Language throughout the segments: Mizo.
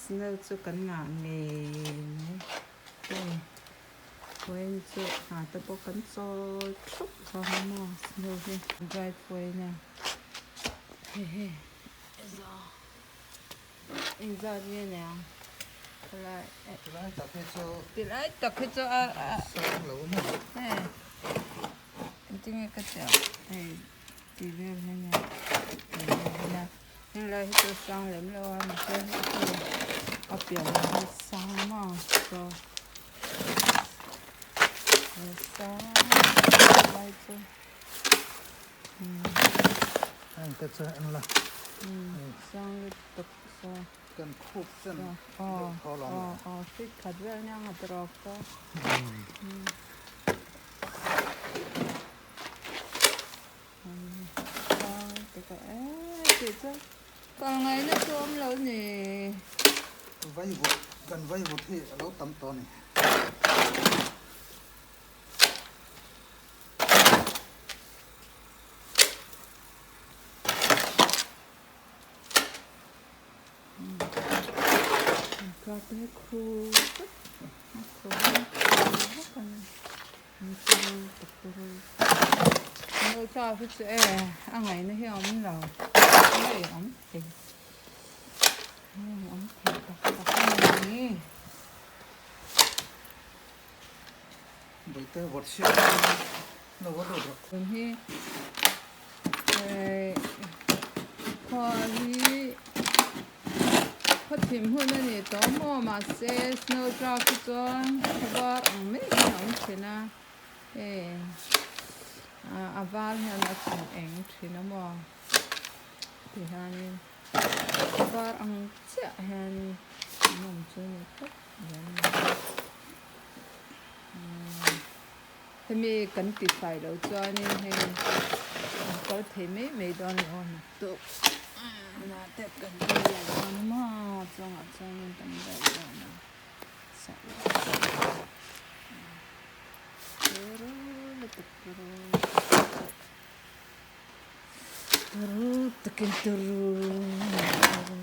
Snow chu kan ngah ngei mai hei vawiin chu hna te pawh kan chawl thup hlawm a maw snow hi driveway nia hehe engzat nge niang khalai Tilai tak hi chu tilai tak hi chu a a sang lo maw hei engtinge ka tih ang hei tih vel hi nia tih vel hi nia heng lai hi chu a sang lem lo a mahse hei a pian hi sang maw chaw a sang lai chu heng te chu en la sang lutuk saw kan khup chen deuh thaw lo ang aw feet khat vel nia nga tawk chaw. Kal ngaihna chu awm lo ni. Vaivut kan vaivut hi a lo tam tawh a ni. Thla hi chu e a ngaihna hi a awm lo ngei awm thei ngei awm thei tak tak a ni. Bawihte vawt hriat lo a lut rawh. Tun hi khua hi. Khaw thim hun a ni tawh maw mahse snow truck hi chuan khaw var ang mai hian a awm thin a hei a var hian a chhun eng thin a maw ti hianin khaw var ang chiah hian an awm chu a ni phawt hemi kan ti fai loh chuanin hei an kal thei mai mai dawn lo a naktuk na te kan kal leh dawn a maw chungah chuanin kan daih dawn a turu lutuk turu turu takin turu turu.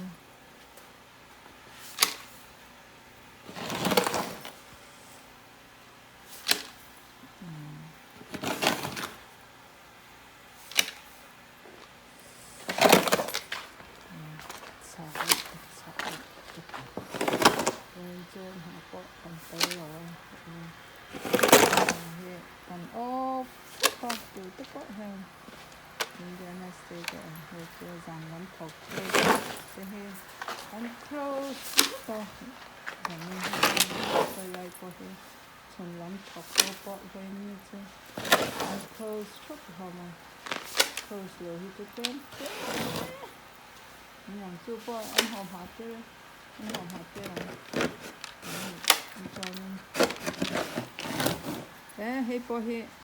Chhun lam thawk ho pawh vawiin mi chu an close thup hlawm a, close lo hi chu tlem te aniang chu pawh an haw hma tir an haw hma tir ang chuanin he hei pawh hi.